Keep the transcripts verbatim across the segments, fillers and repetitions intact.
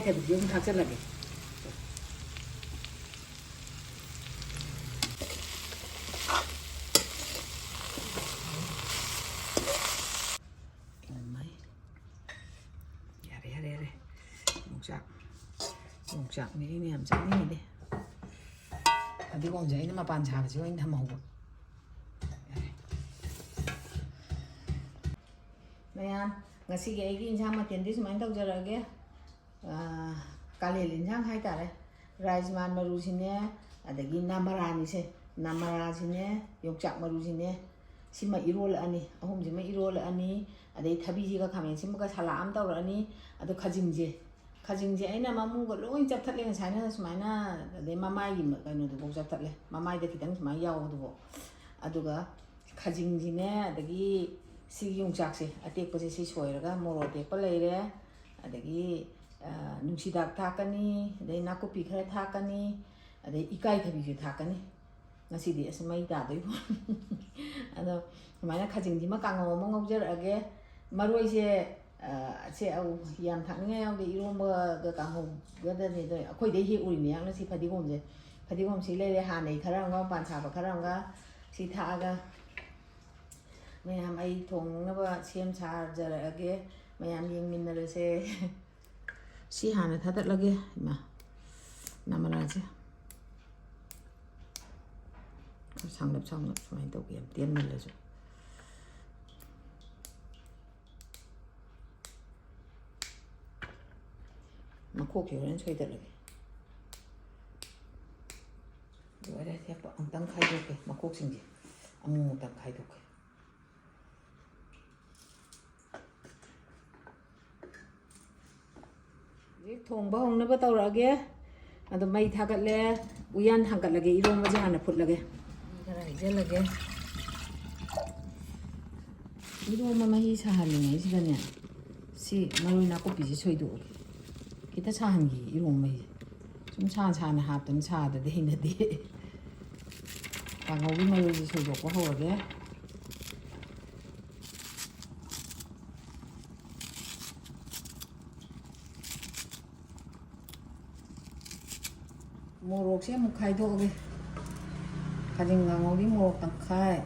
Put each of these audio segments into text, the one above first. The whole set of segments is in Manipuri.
ꯊꯕꯤꯁꯦ ꯑꯃꯨꯛ ꯊꯥꯛꯆꯜꯂꯒꯦ꯫ ꯌꯥꯔꯦ, ꯌꯥꯔꯦ, ꯌꯥꯔꯦ꯫ ꯌꯣꯡꯆꯥꯛ, ꯌꯣꯡꯆꯥꯛꯅꯦ ꯑꯩꯅ ꯌꯥꯝ ꯆꯥꯅꯤꯡꯉꯤꯗꯤ꯫ ꯐꯗꯤꯒꯣꯝꯁꯦ ꯑꯩꯅ ꯃꯄꯥꯟ ꯁꯥꯕꯁꯦ ꯑꯣꯏꯅ ꯊꯝꯍꯧꯕ꯫ ꯌꯥꯔꯦ꯫ ꯃꯌꯥꯝ, ꯉꯁꯤꯒꯤ ꯑꯩꯒꯤ ꯏꯟꯁꯥꯡ ꯃꯊꯦꯜꯗꯤ ꯁꯨꯃꯥꯏꯅ ꯇꯧꯖꯔꯛꯑꯒꯦ꯫ ꯑꯥ, ꯀꯥꯂꯦꯟ ꯏꯟꯁꯥꯡ ꯍꯥꯏꯇꯥꯔꯦ꯫ ꯔꯥꯖꯃꯥ ꯃꯔꯨꯁꯤꯅꯦ, ꯑꯗꯒꯤ ꯅꯥꯃꯔꯥꯅꯤꯁꯦ, ꯅꯥꯃꯔꯥꯁꯤꯅꯦ, ꯌꯣꯡꯆꯥꯛ ꯃꯔꯨꯁꯤꯅꯦ, ꯁꯤꯃ ꯏꯔꯣꯜꯂꯛꯑꯅꯤ, ꯑꯍꯨꯝꯁꯤꯃ ꯏꯔꯣꯜꯂꯛꯑꯅꯤ, ꯑꯗꯩ ꯊꯕꯤꯁꯤꯒ ꯈꯥꯃꯦꯟꯁꯤꯃꯒ ꯁꯂꯥꯠ ꯑꯃ ꯇꯧꯔꯛꯑꯅꯤ꯫ ꯑꯗꯣ ꯈꯥꯖꯤꯡꯁꯦ, ꯈꯥꯖꯤꯡꯁꯦ ꯑꯩꯅ ꯃꯃꯨꯒ ꯂꯣꯏ ꯆꯞꯊꯠꯂꯦ ꯉꯁꯥꯏꯅ ꯁꯨꯃꯥꯏꯅ, ꯑꯗꯩ ꯃꯃꯥꯏꯒꯤ ꯀꯩꯅꯣꯗꯨꯐꯥꯎ ꯆꯞꯊꯠꯂꯦ, ꯃꯃꯥꯏꯗ ꯈꯤꯇꯪ ꯁꯨꯃꯥꯏꯅ ꯌꯥꯎꯕꯗꯨꯐꯥꯎ꯫ ꯑꯗꯨꯒ ꯈꯥꯖꯤꯡꯁꯤꯅꯦ, ꯑꯗꯒꯤ ꯁꯤꯒꯤ ꯌꯣꯡꯆꯥꯛꯁꯦ ꯑꯇꯦꯛꯄꯁꯦ ꯁꯤ ꯁꯣꯏꯔꯒ ꯃꯣꯔꯣꯛ ꯑꯇꯦꯛꯄ ꯂꯩꯔꯦ, ꯑꯗꯒꯤ, ꯑ, ꯅꯨꯡꯁꯤꯗꯥꯛ ꯊꯥꯛꯀꯅꯤ, ꯑꯗꯩ ꯅꯥꯀꯨꯞꯄꯤ ꯈꯔ ꯊꯥꯛꯀꯅꯤ, ꯑꯗꯩ ꯏꯀꯥꯏꯊꯕꯤꯁꯨ ꯊꯥꯛꯀꯅꯤ꯫ ꯉꯁꯤꯗꯤ ꯑꯁ ꯃꯩ ꯇꯥꯗꯣꯏꯕꯣ꯫ ꯑꯗꯣ ꯁꯨꯃꯥꯏꯅ ꯈꯥꯖꯤꯡꯁꯤꯃ ꯀꯥꯡꯉꯧ ꯑꯃ ꯉꯧꯖꯔꯛꯑꯒꯦ꯫ ꯃꯔꯣꯏꯁꯦ, ꯑ, ꯁꯦ, ꯑꯧ, ꯌꯥꯝ ꯊꯥꯛꯅꯤꯡꯉꯥꯏ ꯌꯥꯎꯗꯦ, ꯏꯔꯣꯝꯕꯒ ꯀꯥꯡꯍꯧꯒꯗꯅꯦ꯫ ꯑꯗꯣ ꯑꯩꯈꯣꯏꯗꯩ ꯍꯦꯛ ꯎꯔꯤꯅꯦ ꯌꯥꯝꯅ ꯁꯤ ꯐꯗꯤꯒꯣꯝꯁꯦ꯫ ꯐꯗꯤꯒꯣꯝ ꯁꯤ ꯂꯩꯔꯦ, ꯍꯥꯟꯅꯩ ꯈꯔ ꯑꯃꯒ, ꯃꯄꯥꯟ ꯁꯥꯕ ꯈꯔ ꯑꯃꯒ꯫ ꯁꯤ ꯊꯥꯛꯑꯒ ꯃꯌꯥꯝ ꯑꯩ ꯊꯣꯡꯅꯕ ꯁꯦꯝ ꯁꯥꯖꯔꯛꯑꯒꯦ, ꯃꯌꯥꯝ ꯌꯦꯡꯃꯤꯟꯅꯔꯁꯦ꯫ ꯁꯤ ꯍꯥꯟꯅ ꯊꯥꯗꯠꯂꯒꯦ꯫ ꯏꯃꯥ, ꯅꯃꯔꯥꯁꯦ ꯈꯔ ꯁꯥꯡꯂꯞ ꯁꯥꯡꯂꯞ ꯁꯨꯃꯥꯏꯅ ꯇꯧꯒꯦ, ꯌꯥꯝ ꯇꯦꯟꯃꯜꯂꯁꯨ꯫ ꯃꯈꯣꯛꯁꯦ ꯍꯣꯔꯦꯟ ꯁꯣꯏꯗꯠꯂꯒꯦ꯫ ꯂꯣꯏꯔꯦ, ꯍꯦꯛꯄ ꯑꯃꯨꯛꯇꯪ ꯈꯥꯏꯗꯣꯛꯀꯦ, ꯃꯈꯣꯛꯁꯤꯡꯁꯦ ꯑꯃꯨꯛ ꯑꯃꯨꯛꯇꯪ ꯈꯥꯏꯗꯣꯛꯀꯦ꯫ ꯍꯧꯖꯤꯛ ꯊꯣꯡꯕ ꯍꯧꯅꯕ ꯇꯧꯔꯛꯑꯒꯦ꯫ ꯑꯗꯣ ꯃꯩ ꯊꯥꯒꯠꯂꯦ, ꯎꯌꯥꯟ ꯊꯥꯡꯒꯠꯂꯒꯦ, ꯏꯔꯣꯝꯕꯁꯦ ꯍꯥꯟꯅ ꯐꯨꯠꯂꯒꯦ꯫ ꯃꯍꯤ ꯈꯔ ꯍꯩꯖꯤꯜꯂꯒꯦ꯫ ꯏꯔꯣꯝꯕ ꯃꯍꯤ ꯁꯥꯍꯜꯂꯤꯉꯩꯁꯤꯗꯅꯦ, ꯁꯤ ꯃꯔꯣꯏ ꯅꯥꯀꯨꯞꯄꯤꯁꯦ ꯁꯣꯏꯗꯣꯛꯑꯒꯦ꯫ ꯈꯤꯇ ꯁꯥꯍꯟꯈꯤꯒꯦ ꯏꯔꯣꯝꯕ ꯃꯍꯤꯁꯦ꯫ ꯁꯨꯝ ꯁꯥ ꯁꯥꯅ ꯍꯥꯞꯇꯅ ꯁꯥꯗ꯭ꯔꯗꯤ ꯍꯩꯅꯗꯦ꯫ ꯀꯥꯡꯍꯧꯒꯤ ꯃꯔꯣꯏꯁꯦ ꯁꯣꯏꯗꯣꯛꯄ ꯍꯧꯔꯒꯦ꯫ ꯃꯣꯔꯣꯛꯁꯦ ꯑꯃꯨꯛ ꯈꯥꯏꯗꯣꯛꯑꯒꯦ꯫ ꯈꯥꯖꯤꯡ ꯀꯥꯡꯉꯧꯒꯤ ꯃꯣꯔꯣꯛ ꯇꯪꯈꯥꯏ꯫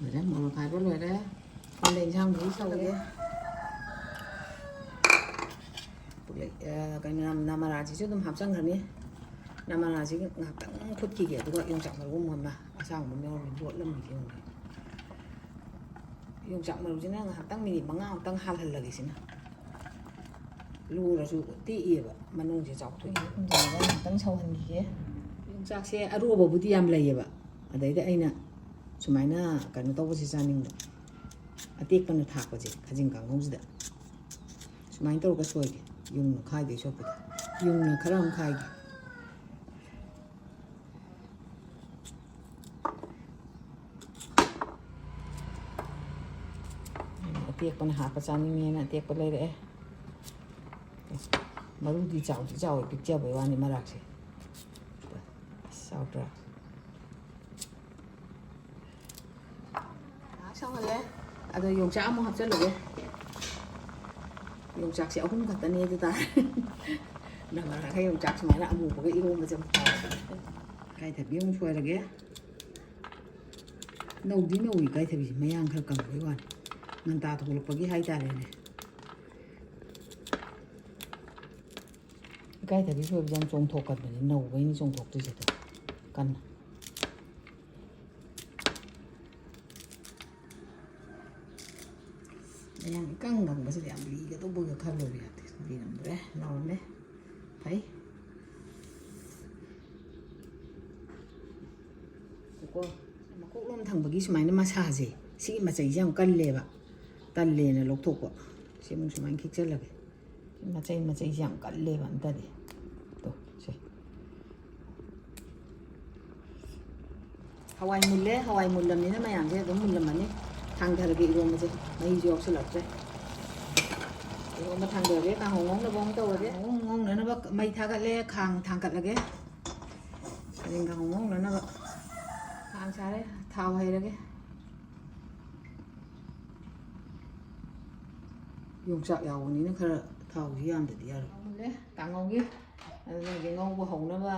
ꯂꯣꯏꯔꯦ, ꯃꯣꯔꯣꯛ ꯈꯥꯏꯕ ꯂꯣꯏꯔꯦ꯫ ꯁꯣꯝꯗ ꯏꯟꯁꯥꯡꯗꯨ ꯁꯧꯔꯒꯦ꯫ ꯄꯨꯂꯩ-, ꯑ, ꯀꯩꯅꯣ, ꯅꯝ-, ꯅꯃꯔꯥꯁꯤꯁꯨ ꯑꯗꯨꯝ ꯍꯥꯞꯆꯟꯈ꯭ꯔꯅꯤ꯫ ꯅꯃꯔꯥꯁꯤ ꯉꯥꯏꯍꯥꯛꯇꯪ ꯐꯨꯠꯈꯤꯒꯦ, ꯑꯗꯨꯒ ꯌꯣꯡꯆꯥꯛ ꯃꯔꯨ ꯑꯃ ꯑꯁꯥꯡꯕ ꯑꯃ ꯌꯥꯎꯔꯤ, ꯂꯣꯠꯂꯝꯃꯤꯁꯦ ꯌꯦꯡꯉꯨꯅꯦ꯫ ꯌꯣꯡꯆꯥꯛ ꯃꯔꯨꯁꯤꯅ ꯉꯥꯏꯍꯥꯛꯇꯪ ꯃꯤꯅꯤꯠ ꯃꯉꯥꯃꯨꯛꯇꯪ ꯍꯥꯜꯍꯜꯂꯒꯦ ꯁꯤꯅ꯫ ꯂꯨꯔꯁꯨ ꯇꯦꯛꯏꯕ, ꯃꯅꯨꯡꯁꯦ ꯆꯥꯎꯊꯣꯛꯏ꯫ ꯈꯨꯝꯖꯤꯜꯂꯒ ꯉꯥꯏꯍꯥꯛꯇꯪ ꯁꯧꯍꯟꯈꯤꯒꯦ꯫ ꯌꯣꯡꯆꯥꯛꯁꯦ ꯑꯔꯣꯕꯕꯨꯗꯤ ꯌꯥꯝ ꯂꯩꯌꯦꯕ, ꯑꯗꯩꯗ ꯑꯩꯅ ꯁꯨꯃꯥꯏꯅ ꯀꯩꯅꯣ ꯇꯧꯕꯁꯦ ꯆꯥꯅꯤꯡꯕ, ꯑꯇꯦꯛꯄꯅ ꯊꯥꯛꯄꯁꯦ ꯈꯥꯖꯤꯡ ꯀꯥꯡꯉꯧꯁꯤꯗ꯫ ꯁꯨꯃꯥꯏꯅ ꯇꯧꯔꯒ ꯁꯣꯏꯒꯦ, ꯌꯨꯡꯅ ꯈꯥꯏꯗꯣꯏ ꯁꯔꯨꯛꯄꯨꯗꯤ꯫ ꯌꯨꯡꯅ ꯈꯔ ꯑꯃ ꯈꯥꯏꯒꯦ꯫ ꯑꯇꯦꯛꯄꯅ ꯍꯥꯞꯄ ꯆꯥꯅꯤꯡꯉꯦꯅ ꯑꯇꯦꯛꯄ ꯂꯩꯔꯛꯑꯦ꯫ ꯃꯔꯨꯗꯤ ꯆꯥꯎꯗꯤ ꯆꯥꯎꯋꯦ, ꯄꯤꯛꯆꯕꯩ ꯋꯥꯅꯤ ꯃꯔꯥꯛꯁꯦ꯫ ꯑꯁ, ꯆꯥꯎꯗ꯭ꯔꯥ? ꯉꯥꯏꯍꯥꯛ ꯁꯧꯍꯜꯂꯦ꯫ ꯑꯗꯣ ꯌꯣꯡꯆꯥꯛ ꯑꯃꯨꯛ ꯍꯥꯞꯆꯜꯂꯒꯦ꯫ ꯌꯣꯡꯆꯥꯛꯁꯦ ꯑꯍꯨꯝ ꯈꯛꯇꯅꯦ ꯑꯗꯨ ꯇꯥꯔꯦ꯫ ꯅꯃꯔꯥꯒ ꯌꯣꯡꯆꯥꯛ ꯁꯨꯃꯥꯏꯅ ꯑꯃꯨꯕꯒ ꯏꯔꯣꯝꯕꯁꯦ ꯑꯃꯨꯛ ꯇꯥꯔꯦ꯫ ꯏꯀꯥꯏꯊꯕꯤ ꯑꯃꯨꯛ ꯁꯣꯏꯔꯒꯦ꯫ ꯅꯧꯗꯤ ꯅꯧꯏ ꯏꯀꯥꯏꯊꯕꯤꯁꯦ, ꯃꯌꯥꯡ ꯈꯔ ꯀꯪꯕꯩ ꯋꯥꯅꯤ꯫ ꯉꯟꯇꯥ ꯊꯣꯛꯂꯛꯄꯒꯤ ꯍꯥꯏꯇꯥꯔꯦꯅꯦ꯫ ꯏꯀꯥꯏꯊꯕꯤ ꯁꯣꯏꯕꯁꯦ ꯌꯥꯝ ꯆꯣꯡꯊꯣꯛꯀꯟꯕꯅꯦ, ꯅꯧꯕꯩꯅꯤ ꯆꯣꯡꯊꯣꯛꯇ꯭ꯔꯤꯁꯦ ꯑꯗꯣ ꯀꯟꯅ꯫ ꯃꯌꯥꯡ ꯏꯀꯪ ꯀꯪꯕꯁꯤꯗꯤ ꯌꯥꯝ ꯂꯤꯒꯗꯧꯕꯒ ꯈꯜꯂꯨꯕ ꯌꯥꯗꯦ꯫ ꯂꯤꯔꯝꯗ꯭ꯔꯦ, ꯅꯧꯔꯝꯃꯦ꯫ ꯐꯩ꯫ ꯀꯣ, ꯃꯀꯣꯛꯂꯣꯝ ꯊꯪꯕꯒꯤ ꯁꯨꯃꯥꯏꯅ ꯃꯁꯥꯁꯦ, ꯁꯤꯒꯤ ꯃꯆꯩꯁꯦ ꯌꯥꯝ ꯀꯜꯂꯦꯕ꯫ ꯇꯜꯂꯦꯅ ꯂꯧꯊꯣꯛꯄ꯫ ꯁꯤ ꯑꯃꯨꯛ ꯁꯨꯃꯥꯏꯅ ꯈꯤꯛꯆꯜꯂꯒꯦ꯫ ꯁꯤ ꯃꯆꯩ, ꯃꯆꯩꯁꯦ ꯌꯥꯝ ꯀꯜꯂꯦꯕ ꯑꯝꯇꯗꯤ꯫ ꯇꯣ, ꯁꯦ꯫ ꯍꯋꯥꯏ ꯃꯨꯜꯂꯦ, ꯍꯋꯥꯏ ꯃꯨꯜꯂꯝꯅꯤꯅ ꯃꯌꯥꯝꯁꯦ ꯑꯗꯨꯝ ꯃꯨꯜꯂꯝꯃꯅꯤ꯫ ꯊꯥꯡꯊꯔꯒꯦ ꯏꯔꯣꯝꯕꯁꯦ, ꯃꯍꯤꯁꯨ ꯌꯥꯎꯁꯜꯂꯛꯇ꯭ꯔꯦ꯫ ꯏꯔꯣꯝꯕ ꯊꯥꯡꯊꯔꯒꯦ, ꯀꯥꯡꯍꯧ ꯉꯧꯅꯕ ꯑꯃꯨꯛ ꯇꯧꯔꯒꯦ꯫ ꯀꯥꯡꯍꯧ ꯉꯧꯅꯅꯕ ꯃꯩ ꯊꯥꯒꯠꯂꯦ, ꯈꯥꯡ ꯊꯥꯡꯒꯠꯂꯒꯦ꯫ ꯈꯥꯖꯤꯡ ꯀꯥꯡꯍꯧ ꯉꯧꯅꯅꯕ ꯈꯥꯡ ꯁꯥꯔꯦ, ꯊꯥꯎ ꯍꯩꯔꯒꯦ꯫ ꯌꯣꯡꯆꯥꯛ ꯌꯥꯎꯕꯅꯤꯅ ꯈꯔ ꯊꯥꯎꯁꯤ ꯌꯥꯝꯗꯗꯤ ꯌꯥꯔꯣꯏ꯫ ꯊꯥꯎ ꯃꯨꯜꯂꯦ, ꯀꯥꯡꯉꯧꯒꯤ꯫ ꯑꯗꯨꯅ ꯍꯧꯖꯤꯛ ꯉꯧꯕ ꯍꯧꯅꯕ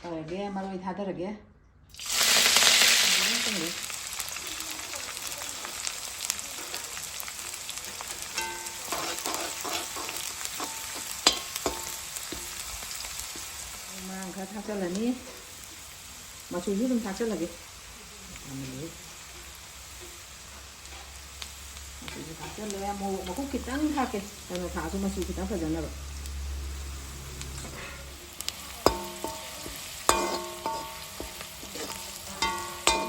ꯇꯧꯔꯒꯦ, ꯃꯔꯣꯏ ꯊꯥꯗꯔꯒꯦ꯫ ꯃꯔꯥꯡ ꯈꯔ ꯊꯥꯛꯆꯜꯂꯅꯤ꯫ ꯃꯆꯨꯁꯨ ꯑꯗꯨꯝ ꯊꯥꯛꯆꯜꯂꯒꯦ꯫ ꯃꯆꯨꯁꯨ ꯊꯥꯛꯆꯜꯂꯦ꯫ ꯃꯣꯔꯣꯛ ꯃꯀꯨꯞ ꯈꯤꯇꯪ ꯊꯥꯛꯀꯦ, ꯀꯩꯅꯣ ꯊꯥꯛꯑꯁꯨ ꯃꯆꯨ ꯈꯤꯇꯪ ꯐꯖꯅꯕ꯫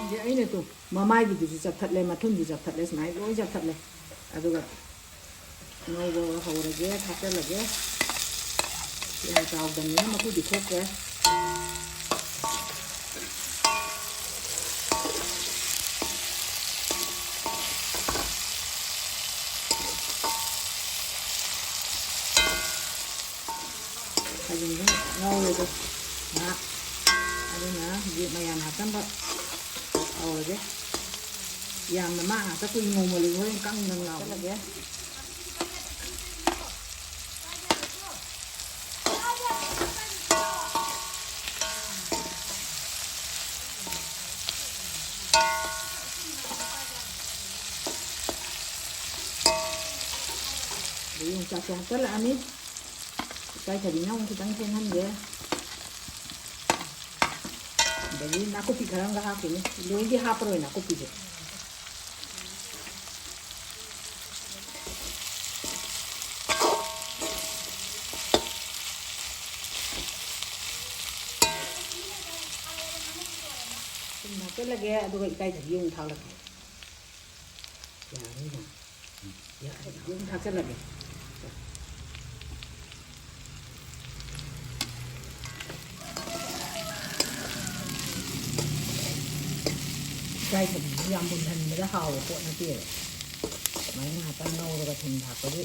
ꯑꯗꯩ ꯑꯩꯅ ꯇꯨ ꯃꯃꯥꯏꯒꯤꯗꯨꯁꯨ ꯆꯞꯊꯠꯂꯦ, ꯃꯊꯨꯟꯁꯨ ꯆꯞꯊꯠꯂꯦ, ꯁꯨꯃꯥꯏꯅ ꯂꯣꯏ ꯆꯞꯊꯠꯂꯦ꯫ ꯑꯗꯨꯒ ꯉꯧꯕ ꯍꯧꯔꯒꯦ, ꯊꯥꯛꯆꯜꯂꯒꯦ꯫ ꯌꯥꯝ ꯆꯥꯎꯗꯕꯅꯤꯅ ꯃꯀꯨꯗꯤ ꯈꯣꯛꯇ꯭ꯔꯦ꯫ ꯐꯖꯅ ꯉꯧꯔꯦꯗꯣ ꯉꯥꯏꯍꯥꯛ꯫ ꯑꯗꯨꯅ ꯍꯧꯖꯤꯛ ꯃꯌꯥꯟ ꯍꯥꯞꯆꯟꯕ ꯍꯧꯔꯒꯦ꯫ ꯌꯥꯝꯅ ꯃꯥ ꯉꯥꯛꯇ ꯀꯨꯏꯅ ꯉꯧꯃꯜꯂꯁꯨ ꯍꯣꯔꯦꯟ ꯀꯪꯗꯅ ꯂꯥꯎꯔꯒꯦ꯫ ꯑꯗꯩ ꯌꯣꯡꯆꯥꯛꯁꯦ ꯍꯥꯞꯆꯜꯂꯛꯑꯅꯤ꯫ ꯏꯀꯥꯏꯊꯕꯤꯅ ꯑꯃꯨꯛ ꯈꯤꯇꯪ ꯊꯦꯡꯍꯟꯒꯦ꯫ ꯑꯗꯒꯤ ꯅꯥꯀꯨꯞꯄꯤ ꯈꯔ ꯑꯃꯒ ꯍꯥꯞꯈꯤꯅꯤ꯫ ꯂꯣꯏꯗꯤ ꯍꯥꯞꯄꯔꯣꯏ ꯅꯥꯀꯨꯞꯄꯤꯁꯦ꯫ ꯊꯨꯝ ꯍꯥꯞꯆꯜꯂꯒꯦ, ꯑꯗꯨꯒ ꯏꯀꯥꯏꯊꯕꯤ ꯑꯃꯨꯛ ꯊꯥꯛꯂꯛꯀꯦ꯫ ꯌꯥꯔꯅꯤꯅ꯫ ꯌꯥꯔꯦ, ꯑꯗꯨꯝ ꯊꯥꯛꯆꯜꯂꯒꯦ꯫ ꯏꯀꯥꯏꯊꯕꯤꯁꯤ ꯌꯥꯝ ꯃꯨꯟꯍꯟꯕꯗ ꯍꯥꯎꯕ ꯄꯣꯠ ꯅꯠꯇꯦꯕ꯫ ꯁꯨꯃꯥꯏꯅ ꯉꯥꯏꯍꯥꯛꯇꯪ ꯉꯧꯔꯒ ꯊꯨꯝ ꯊꯥꯛꯄꯒꯤ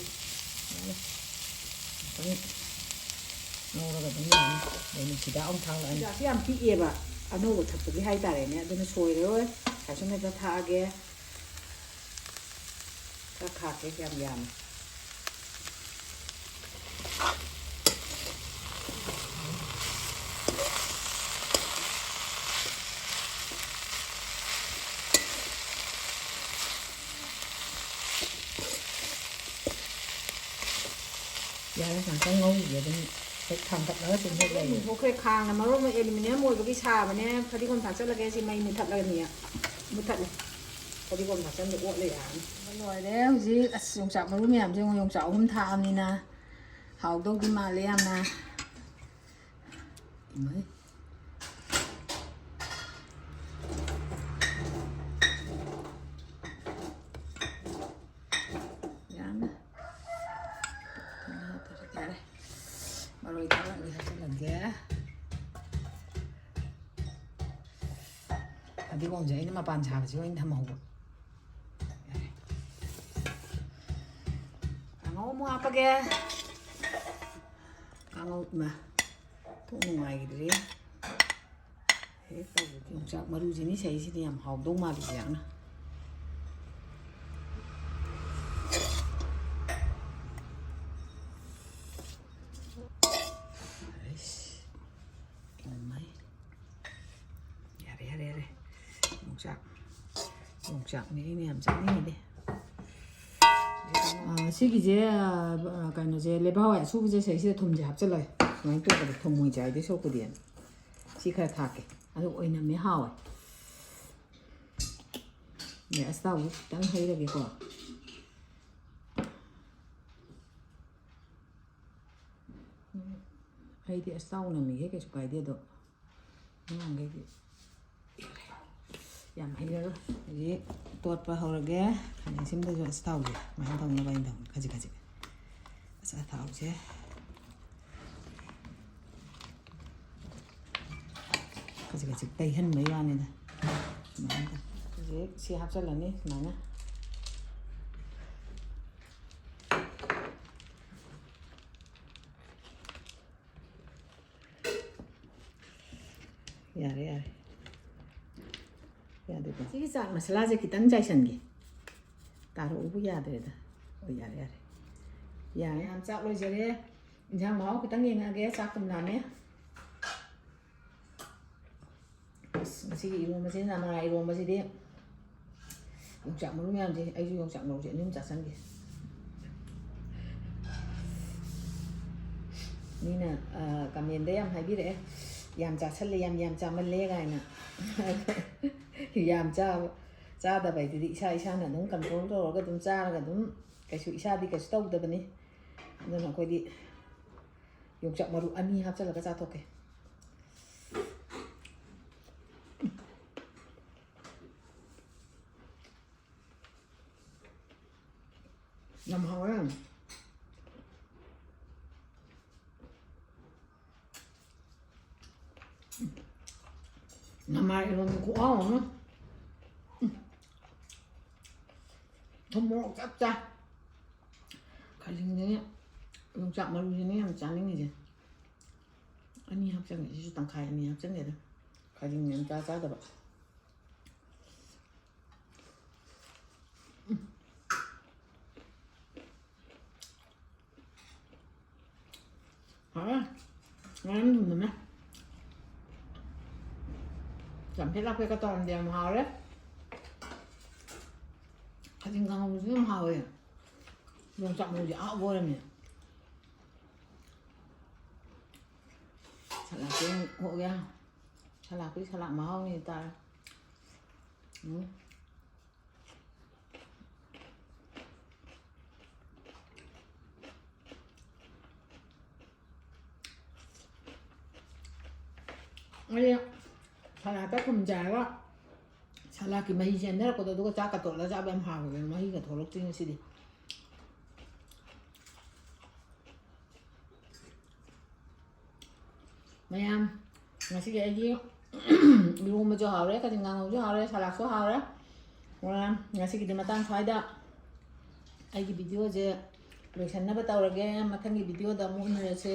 ꯉꯥꯏꯈꯣ꯫ ꯉꯧꯔꯒ ꯑꯗꯨꯝ ꯌꯥꯅꯤ꯫ ꯑꯗꯩ ꯅꯨꯡꯁꯤꯗꯥꯛ ꯑꯃꯨꯛ ꯊꯥꯛꯂꯛꯑꯅꯤ꯫ ꯅꯨꯡꯁꯤꯗꯥꯛꯁꯦ ꯌꯥꯝ ꯄꯤꯛꯑꯦꯕ꯫ ꯑꯅꯧꯕ ꯊꯛꯄꯒꯤ ꯍꯥꯏꯇꯥꯔꯦꯅꯦ꯫ ꯑꯗꯨꯅ ꯁꯣꯏꯔꯔꯣꯏ, ꯁꯥꯏꯁꯨꯝ ꯍꯦꯛꯇ ꯊꯥꯛꯑꯒꯦ꯫ ꯈꯔ ꯈꯥꯛꯀꯦ, ꯌꯥꯝ ꯌꯥꯝꯃꯦ꯫ ꯌꯥꯔꯦ, ꯉꯥꯛꯇꯪ ꯉꯧꯈꯤꯒꯦ꯫ ꯑꯗꯨꯝ ꯍꯦꯛ ꯊꯥꯡꯒꯠꯂꯒ ꯑꯗꯨꯝ ꯍꯦꯛ ꯂꯩꯌꯦ꯫ ꯃꯨꯟꯊꯣꯛꯈ꯭ꯔꯦ꯫ ꯈꯥꯡꯅ ꯃꯔꯣꯟ ꯑꯃ ꯑꯦꯂꯨꯃꯤꯅꯤꯌꯝ ꯑꯣꯏꯕꯒꯤ ꯁꯥꯕꯅꯦ꯫ ꯐꯗꯤꯒꯣꯝ ꯊꯥꯛꯆꯜꯂꯒꯦ꯫ ꯁꯤ ꯃꯩ ꯃꯨꯊꯠꯂꯒꯅꯤ꯫ ꯃꯨꯊꯠꯂꯦ꯫ ꯐꯗꯤꯒꯣꯝ ꯊꯥꯛꯆꯟꯕ ꯑꯣꯠꯂ ꯌꯥꯔꯅꯤ꯫ ꯂꯣꯏꯔꯦ꯫ ꯍꯧꯖꯤꯛ ꯑꯁ ꯌꯣꯡꯆꯥꯛ ꯃꯔꯨ ꯃꯌꯥꯝꯁꯦ ꯌꯦꯡꯉꯣ꯫ ꯌꯣꯡꯆꯥꯛ ꯑꯍꯨꯝ ꯊꯥꯛꯑꯕꯅꯤꯅ ꯍꯥꯎꯗꯧꯗꯤ ꯃꯥꯜꯂꯦ ꯌꯥꯝꯅ꯫ ꯏꯃꯥꯏ꯫ ꯌꯥꯝꯅ꯫ ꯌꯥꯔꯦ꯫ ꯃꯔꯣꯏ ꯊꯥꯛꯂꯝꯒꯦ ꯍꯥꯞꯆꯤꯜꯂꯒꯦ꯫ ꯐꯗꯤꯒꯣꯝꯁꯦ ꯑꯩꯅ ꯃꯄꯥꯟ ꯁꯥꯕꯁꯦ ꯑꯣꯏꯅ ꯊꯝꯍꯧꯕ꯫ ꯌꯥꯔꯦ꯫ ꯀꯥꯡꯉꯧ ꯑꯃꯨꯛ ꯍꯥꯞꯄꯒꯦ꯫ ꯀꯥꯡꯉꯧ ꯏꯃꯥ꯫ ꯊꯣꯛ ꯅꯨꯡꯉꯥꯏꯈꯤꯗ꯭ꯔꯦ꯫ ꯍꯦꯛ ꯇꯧꯕꯗꯤ ꯌꯣꯡꯆꯥꯛ ꯃꯔꯨꯁꯤꯅꯤ ꯁꯩꯁꯤꯗꯤ ꯌꯥꯝ ꯍꯥꯎꯗꯧ ꯃꯥꯜꯂꯤ ꯌꯥꯝꯅ꯫ ꯑꯩꯁ, ꯏꯃꯥꯏ꯫ ꯌꯥꯔꯦ, ꯌꯥꯔꯦ, ꯌꯥꯔꯦ꯫ ꯌꯣꯡꯆꯥꯛ, ꯌꯣꯡꯆꯥꯛꯅꯦ ꯑꯩꯅ ꯌꯥꯝ ꯆꯥꯅꯤꯡꯉꯤꯗꯤ꯫ ꯑꯥ, ꯁꯤꯒꯤꯁꯦ, ꯑꯥ, ꯀꯩꯅꯣꯁꯦ, ꯂꯩꯕꯥꯛ ꯍꯋꯥꯏ ꯑꯁꯨꯕꯁꯦ ꯁꯤꯗꯩꯁꯤꯗ ꯊꯨꯝꯁꯦ ꯍꯥꯞꯆꯤꯜꯂꯣꯏ꯫ ꯁꯨꯃꯥꯏꯅ ꯇꯣꯛꯄꯗ ꯊꯨꯝ ꯃꯣꯏ ꯆꯥꯏꯗꯣꯏ ꯁꯔꯨꯛꯄꯨꯗꯤ꯫ ꯁꯤ ꯈꯔ ꯊꯥꯛꯀꯦ꯫ ꯑꯗꯨ ꯑꯣꯏꯅꯝꯃꯦ ꯍꯥꯎꯋꯦ꯫ ꯑꯗꯩ ꯑꯁꯇꯥꯎꯕ ꯈꯤꯇꯪ ꯍꯩꯔꯒꯦꯀꯣ꯫ ꯑꯩꯗꯤ ꯑꯁꯇꯥꯎ ꯅꯝꯃꯤꯈꯩ ꯀꯩꯁꯨ ꯀꯥꯏꯗꯦ, ꯑꯗꯣ ꯑꯉꯥꯡꯈꯩꯗꯤ ꯌꯥꯝ ꯍꯩꯔꯔꯣꯏ꯫ ꯍꯧꯖꯤꯛ ꯇꯣꯠꯄ ꯍꯧꯔꯒꯦ꯫ ꯈꯥꯃꯦꯟ ꯑꯁꯤꯟꯕꯗꯁꯨ ꯑꯁꯇꯥꯎꯁꯦ ꯁꯨꯃꯥꯏꯅ ꯇꯧꯅꯕ ꯑꯩꯅ ꯇꯧꯅꯤ, ꯈꯖꯤꯛ ꯈꯖꯤꯛ꯫ ꯑꯁ, ꯑꯊꯥꯎꯁꯦ ꯈꯖꯤꯛ ꯈꯖꯤꯛ ꯇꯩꯍꯟꯕꯩ ꯋꯥꯅꯤꯗ꯫ ꯁꯨꯃꯥꯏꯅ ꯇꯧ-, ꯍꯧꯖꯤꯛ ꯁꯤ ꯍꯥꯞꯆꯤꯜꯂꯅꯤ ꯁꯨꯃꯥꯏꯅ꯫ ꯌꯥꯔꯦ, ꯌꯥꯔꯦ꯫ ꯌꯥꯗꯦꯀꯣ? ꯁꯤꯒꯤ ꯆꯥꯠ ꯃꯁꯥꯂꯥꯁꯦ ꯈꯤꯇꯪ ꯆꯥꯏꯁꯟꯒꯦ꯫ ꯇꯥꯔꯛꯎꯕꯨ ꯌꯥꯗ꯭ꯔꯦꯗ꯫ ꯍꯣꯏ, ꯌꯥꯔꯦ, ꯌꯥꯔꯦ꯫ ꯌꯥꯔꯦ꯫ ꯃꯌꯥꯝ ꯆꯥꯛ ꯂꯣꯏꯖꯔꯦ꯫ ꯏꯟꯁꯥꯡ ꯃꯍꯥꯎ ꯈꯤꯇꯪ ꯌꯦꯡꯉꯛꯑꯒꯦ꯫ ꯆꯥꯛ ꯊꯨꯝ ꯂꯥꯝꯃꯦ꯫ ꯑꯁ, ꯉꯁꯤꯒꯤ ꯏꯔꯣꯝꯕꯁꯤ, ꯅꯃꯥ ꯏꯔꯣꯝꯕꯁꯤꯗꯤ ꯌꯣꯡꯆꯥꯛ ꯃꯔꯨ ꯃꯌꯥꯝꯁꯦ, ꯑꯩꯁꯨ ꯌꯣꯡꯆꯥꯛ ꯃꯔꯨꯁꯦ ꯑꯅꯤ ꯑꯍꯨꯝ ꯆꯥꯁꯟꯒꯦ꯫ ꯃꯤꯅ, ꯑ, ꯀꯃꯦꯟꯗ ꯌꯥꯝ ꯍꯥꯏꯕꯤꯔꯛꯑꯦ, "ꯌꯥꯝ ꯆꯥꯁꯜꯂꯦ, ꯌꯥꯝ, ꯌꯥꯝ ꯆꯥꯃꯜꯂꯦ" ꯀꯥꯏꯅ꯫ ꯌꯥꯝ ꯆꯥꯕ, ꯆꯥꯗꯕ ꯍꯥꯏꯗꯨꯗꯤ ꯏꯁꯥ ꯏꯁꯥꯅ ꯑꯗꯨꯝ control ꯇꯧꯔꯒ ꯑꯗꯨꯝ ꯆꯥꯔꯒ ꯑꯗꯨꯝ ꯀꯩꯁꯨ ꯏꯁꯥꯗꯤ ꯀꯩꯁꯨ ꯇꯧꯗꯕꯅꯤ꯫ ꯑꯗꯨꯅ ꯑꯩꯈꯣꯏꯗꯤ ꯌꯣꯡꯆꯥꯛ ꯃꯔꯨ ꯑꯅꯤ ꯍꯥꯞꯆꯤꯜꯂꯒ ꯆꯥꯊꯣꯛꯀꯦ꯫ ꯌꯥꯝ ꯍꯥꯎꯋꯦ꯫ ꯅꯃꯥ ꯏꯔꯣꯟꯕ ꯈꯨꯍꯥꯎ ꯑꯃ꯫ ꯎꯝ꯫ ꯊꯨꯝ ꯃꯣꯔꯣꯛ ꯆꯞ ꯆꯥ꯫ ꯈꯥꯖꯤꯡꯁꯤꯅꯦ, ꯌꯣꯡꯆꯥꯛ ꯃꯔꯨꯁꯤꯅꯦ ꯌꯥꯝ ꯆꯥꯅꯤꯡꯉꯤꯁꯦ꯫ ꯑꯅꯤ ꯍꯥꯞꯆꯟꯒꯦ꯫ ꯁꯤꯁꯨ ꯇꯪꯈꯥꯏ ꯑꯅꯤ ꯍꯥꯞꯆꯟꯒꯦꯗ꯫ ꯈꯥꯖꯤꯡ ꯌꯥꯝ ꯆꯥ ꯆꯥꯗꯕ꯫ ꯎꯝ꯫ ꯍꯥꯎꯔꯦ꯫ ꯉꯥꯔꯪ ꯊꯨꯝꯕꯅꯦ꯫ ꯆꯝꯐꯦꯠ ꯂꯥꯐꯦꯠꯀ ꯇꯧꯔꯝꯗꯤ ꯌꯥꯝ ꯍꯥꯎꯔꯦ꯫ ꯈꯥꯖꯤꯡ ꯀꯥꯡꯍꯧꯁꯨ ꯌꯥꯝ ꯍꯥꯎꯋꯦ꯫ ꯌꯣꯡꯆꯥꯛ ꯃꯔꯨꯁꯦ ꯑꯍꯥꯎꯕ ꯑꯣꯏꯔꯝꯃꯦ꯫ ꯁꯂꯥꯠꯁꯦ ꯑꯃꯨꯛ ꯑꯣꯛꯑꯦ꯫ ꯁꯂꯥꯠꯄꯨꯗꯤ ꯁꯂꯥꯠ ꯃꯍꯥꯎꯅꯤ ꯇꯥꯔꯦ꯫ ꯎꯝ꯫ ꯑꯩ ꯁꯂꯥꯠꯇ ꯊꯨꯝ ꯆꯥꯏꯔꯒ ꯁꯂꯥꯠꯀꯤ ꯃꯍꯤ ꯆꯦꯟꯊꯔꯛꯄꯗꯣ, ꯑꯗꯨꯒ ꯆꯥꯛꯀ ꯇꯣꯠꯂꯒ ꯆꯥꯕ ꯌꯥꯝ ꯍꯥꯎꯋꯦꯕ꯫ ꯃꯍꯤꯒ ꯊꯣꯛꯂꯛꯇ꯭ꯔꯤ ꯉꯁꯤꯗꯤ꯫ ꯃꯌꯥꯝ, ꯉꯁꯤꯒꯤ ꯑꯩꯒꯤ ꯏꯔꯣꯝꯕꯁꯨ ꯍꯥꯎꯔꯦ, ꯈꯖꯤꯡ ꯀꯥꯡꯍꯧꯁꯨ ꯍꯥꯎꯔꯦ, ꯁꯂꯥꯠꯁꯨ ꯍꯥꯎꯔꯦ꯫ ꯃꯌꯥꯝ, ꯉꯁꯤꯒꯤꯗꯤ ꯃꯇꯥꯡ ꯁ꯭ꯋꯥꯏꯗ ꯑꯩꯒꯤ videoꯁꯦ ꯂꯣꯏꯁꯟꯅꯕ ꯇꯧꯔꯒꯦ꯫ ꯃꯊꯪꯒꯤ videoꯗ ꯑꯃꯨꯛ ꯎꯅꯔꯁꯦ꯫